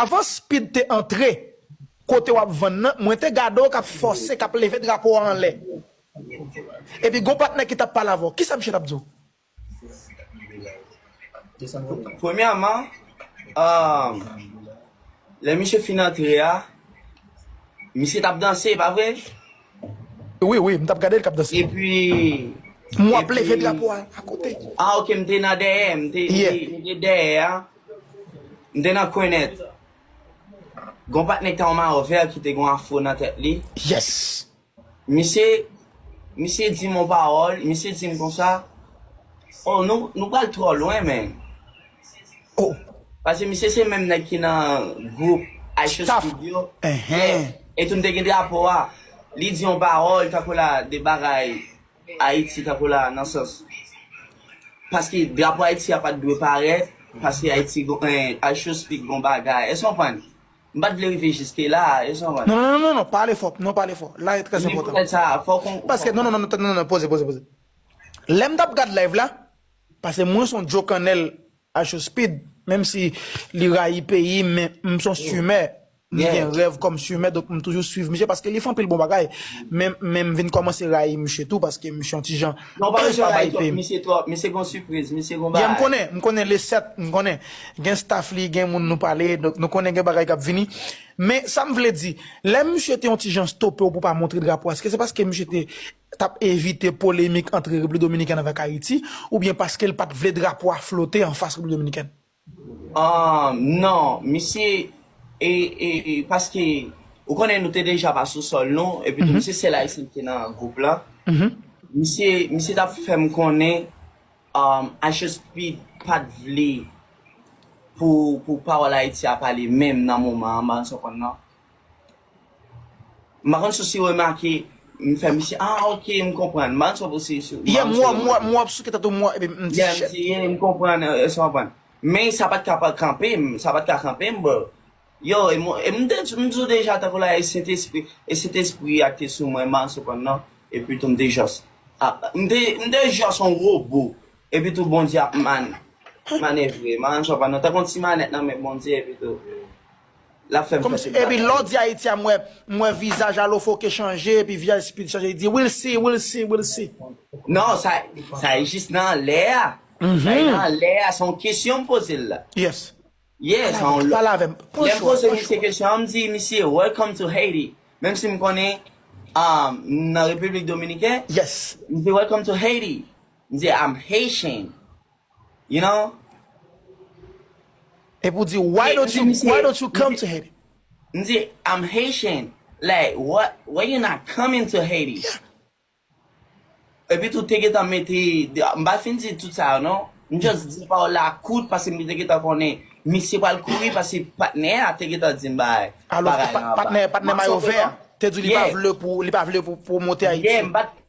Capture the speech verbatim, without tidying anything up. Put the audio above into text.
Avan Speed te antre kote w ap vann nan, mwen te gade w k ap fòse, k ap leve drapo a anlè. Epi gon patnè ki t ap pale avè w. Kisa misye t ap di w? Premyèman, um, lè misye fin antre a, misye t ap danse, pa vre? Wi, wi, m t ap gade l k ap danse. Epi, M w ap leve drapo a akote. Ah, ok, m te nan dèyè, m te, m te, m te dèyè a. M te nan kwen nèt. Gon patnè ki te yon mayo vè ki te gon afro nan tèt li. Yes. Misye, misye di m yon pawòl, misye di m konsa, oh, nou, nou pral twò lwen, men. Oh. Paske misye se menm nèg ki nan gwoup Aisha Studio. Enhen. E tou m te gen drapo a. Li di yon pawòl, tankou la, de bagay Ayiti, tankou la, nan sans. Paske drapo Ayiti a pa t dwe parèt, paske Ayiti, gon- eh, Aisha Speed gon bagay. Èske w konprann? M pa t vle rive jiske la, èske w konprann? Non, non, non, non, non, pale fò, non, pale fò. La e trè Li enpòtan. poutèt sa, fòk ou. Paske, non, non, non, non, non, non, poze, poze, poze. Lè m t ap gad live la, paske mwen se yon Joe Cannell Aisha Speed, menm si li rayi peyi, men m se yon swimè. M gen rèv kòm swimè, donk m toujou swiv misye paske li fè anpil bon bagay. Men, men m vin kòmanse rayi misye tou paske misye yon ti jan Non, pa bezwen pa bay rayi twòp, peyi. Misye twòp, misye gon sipriz, misye gon Yeah, m bagay. konnen, m konnen le sèt, m konnen. Gen staff li, gen moun nou pale, donk nou konnen gen bagay k ap vini. Men sa m vle di, lè misye te yon ti jan stope w pou pa montre drapo a, èske se paske misye te t ap evite polemik ant Repiblik Dominikèn avèk Ayiti, oubyen paske l pa t vle drapo a flote anfas Repiblik Dominikèn? Ah, non, misye, e, e, e, paske, ou konnen nou te deja pa sou sòl nou, epi tou misye sèl ayisyen ki te nan gwoup la. Misye, misye t ap fè m konnen, um, Aisha Speed pa t vle pou, pou pawòl Ayiti a pale menm nan moman an, m pa konn si w konprann non. M pa konn si w remake, m fè misye, ah, ok, m konprann. M pa konn si w si. Yeah, m wè, m wè, m wè ap souke tèt ou, m wè, epi m di, Yeah, m shit. di, yeah, m konprann, eh, èske w konprann? Men sa pa t ka pa kanpe m, sa pa t ka kanpe m, bro. Yo, e m, e m te, m di w deja, tankou la, e Sentespri, e Sentespri a ki te sou mwen, m pa konn si w konprann non. Epi tou, m te jòs, ah, m te, m te jòs yon wobo. Epi tou, Bondye ap man, manevre, m pa konn si w konprann non. Tankou yon ti manèt nan men Bondye, epi tou. L ap fè m fè tout bagay. Epi lè w di Ayiti a, m wè, m wè vizaj Alofoke chanje, epi vizaj Speed chanje, li di, "We'll see, we'll see, we'll see." Non, sa, sa e jis nan lè a. Sa e nan lè a, se yon kesyon m poze l la. Yes. Yes, se yon Pale avè m. Pran Lè m chwa, poze pran misye chwa. Kesyon an, m di, "Misye, welcome to Haiti." Menm si m konnen, um, nan Repiblik Dominikèn, Yes. m di, "Welcome to Haiti." M di, "I'm Haitian." You know? Epi w di, "Why Li- don't li you, misye- why don't you come misye- to Haiti?" M di, "I'm Haitian. Like, what, why you not coming to Haiti?" Epi tou te gentan mete, m pa fin di tout sa yo non. M just di pawòl la kout paske m te gentan konnen misye pral kouri paske patnè a te gentan di m bagay. Alò, Bagay pa- nan patnè, anba. patnè mayo vè a te di li pa Yeah. vle pou, li pa vle pou, pou monte Ayiti. Yeah, m pa t-